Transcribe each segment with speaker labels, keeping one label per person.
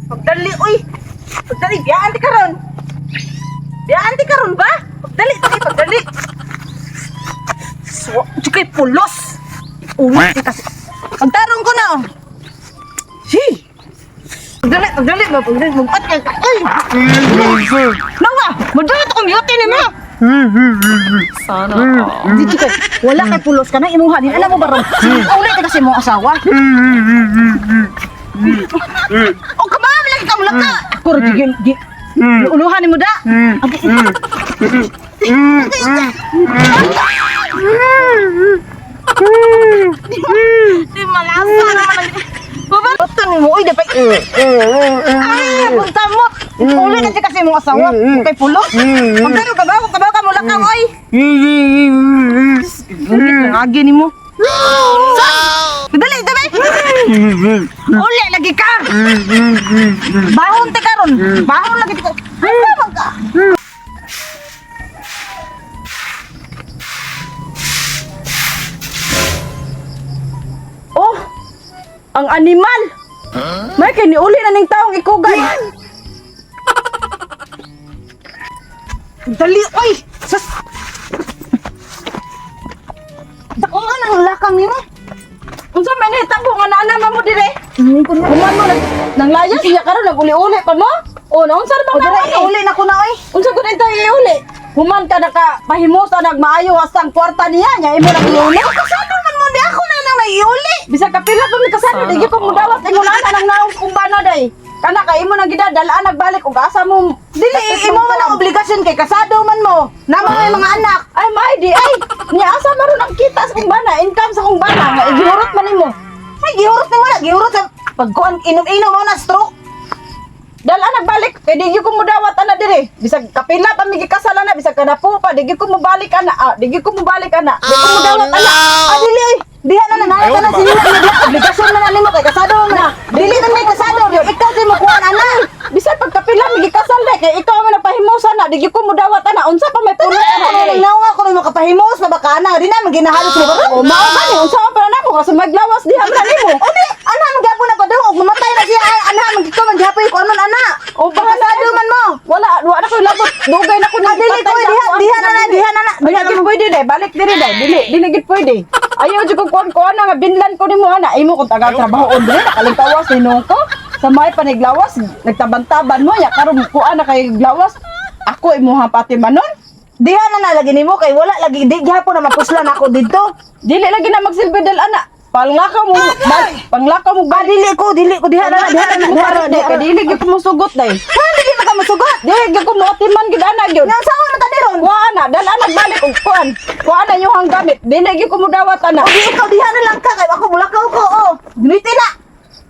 Speaker 1: Pagdali, uy! Pagdali, biyaan ti karon. Biyaan ti karon ba? Pagdali, dali, pagdali. So, kay pulos. Uwi ti kasi. Pagtarong ko na, oh. Hi! Pagdali, pagdali ba? Pagdali, magpat kay ka. Ay! Nawa! Madali to kong ni mo!
Speaker 2: Sana all.
Speaker 1: Dito kay, wala kay pulos ka na imuha din. Alam mo ba ron? Uli ka kasi mong asawa. O kamam lagi ka mulaka. Ako ra gigil gi. Uluhan nimo da. Di malasa naman. Baba, Bato nimo oy dapat. Ay, punta mo. Uli ka kasi mong asawa. Kay pulos. Pagdaro ka ba? Ka ba ka mulaka oy? Gungit ang agi nimo. Dali, dali. Uli lagi ka. Bahon ti karon. Bahon lagi ti ka. Ay, man ka.
Speaker 2: Oh, ang animal. May kay niuli na ning taong ikugay.
Speaker 1: Dali, oy. Sus. Dako nga nang lakang nimo.
Speaker 2: Unsa man hitabo nga naana mo dire?
Speaker 1: Kun
Speaker 2: Human mo nang nanglayas niya karon naguli-uli pa mo? O naunsa na
Speaker 1: O
Speaker 2: bang
Speaker 1: dali,
Speaker 2: naman?
Speaker 1: uli na ko na oy.
Speaker 2: Unsa gud tayo iuli? Human ka naka pahimusa nagmaayo hastang kwarta niya nya imo nang iuli.
Speaker 1: Kasano man mo di ako na nang naiuli.
Speaker 2: Bisag kapila pa mi kasano di gyud ko mudawat ingon ana nang naong kung bana day. Kana kay imo nang gidadalaan nagbalik og asa mo.
Speaker 1: Dili imo man ang obligasyon kay kasado man mo. Namo may mga anak.
Speaker 2: Ay may di ay nya asa maron ang kita sa kong bana, income sa kong bana nga igihurot man nimo.
Speaker 1: Ay gihurot nimo na, gihurot sa pagkuan inom-inom mo na stroke.
Speaker 2: Dala nagbalik kay di gyud ko mudawat ana dire. Bisag kapila pa mi gikasal ana, bisag kanapo pa di gyud ko mobalik ana. Ah, di gyud ko mobalik ana. Di ko mudawat ana.
Speaker 1: Ah, dili oy. Diha na nanay ka na sinila nga diha. Obligasyon man na nimo kay kasado man na. Dili man may kasado. Ikaw di mo kuan ana.
Speaker 2: Bisag pagkapila mi gikasal na kay ikaw man nagpahimusa na, di gyud ko mudawat ana. Unsa pa may pulot ana
Speaker 1: Ano
Speaker 2: dire?
Speaker 1: nang nawa ko nang makapahimos na baka ana. Di na man ginahalos mo karon.
Speaker 2: O mao gani unsa pa na nako kasi maglawas diha man nimo.
Speaker 1: O di, ana man gyapon na padung og mamatay na siya. Ay, ana man gikaw man gyapon ko anon ana.
Speaker 2: O
Speaker 1: Kay kasado man mo.
Speaker 2: Wala, wala na ko labot. Dugay na ko
Speaker 1: Ah, dili ko diha diha na na diha na na.
Speaker 2: Diha gid pwede day, balik diri day. Dili, dili gid pwede. Ayaw jud ko kuan kuan nga binlan ko nimo ana. Imo kung tagal trabaho on dili nakalingkawas ninong ko. Sa may paniglawas, nagtaban-taban mo ya karon kuan na kay glawas. Ako imuha pati manon.
Speaker 1: Diha na na lagi nimo kay wala lagi di gyapon na mapuslan ako didto.
Speaker 2: Dili lagi na magsilbi dal ana. Panglakaw mo, panglakaw mo
Speaker 1: Ah,
Speaker 2: balik.
Speaker 1: dili ko diha na na diha na na diha na
Speaker 2: Dili
Speaker 1: diha na.
Speaker 2: dili gyud ko mosugot day.
Speaker 1: Ha, dili man ka mosugot.
Speaker 2: Dili gyud ko moatiman gyud ana gyud.
Speaker 1: Nga saon man ta diron?
Speaker 2: Kuha na, dala nagbalik og kuan. Kuha na yung hang gamit. Dili gyud ko mudawat ana.
Speaker 1: O di ikaw diha na lang ka kay ako mulakaw ko oh. Giniti na.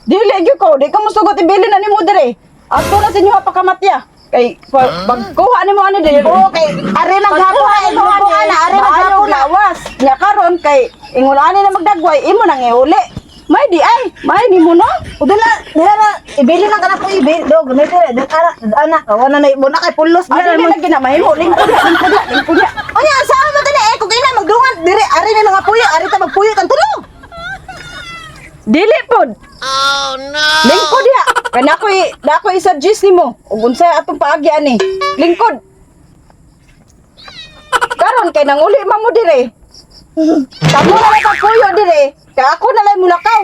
Speaker 2: Dili gyud ko, di ka mosugot ibili na nimo dire. Ato na sa inyo pakamatya. Kay pagkuha nimo ani dire.
Speaker 1: Oo, kay are lang gapon na imo ana, are lang
Speaker 2: Maayo
Speaker 1: gapon na.
Speaker 2: lawas. Nya karon kay ingon ani na magdagway imo nang iuli. May di ay, may nimo no.
Speaker 1: O dala, diha na ibili lang kana ko ibili do giniti na ana ana wala na mo na kay pulos
Speaker 2: Ah,
Speaker 1: diha
Speaker 2: dili
Speaker 1: na.
Speaker 2: lagi na mahimo lingkod ya, lingkod ya, lingkod ya.
Speaker 1: Unya saan man tani eh kung ina magdungan dire are na mga puyo, are ta magpuyo kan tulo.
Speaker 2: Dili pod. Oh no. Lingkod ya. Kay na ako'y i-suggest nimo ug unsay atong paagi ani. Lingkod. Karon kay nanguli man mo dire. Tamo na lang pagpuyo dire. Kay ako na lang mulakaw.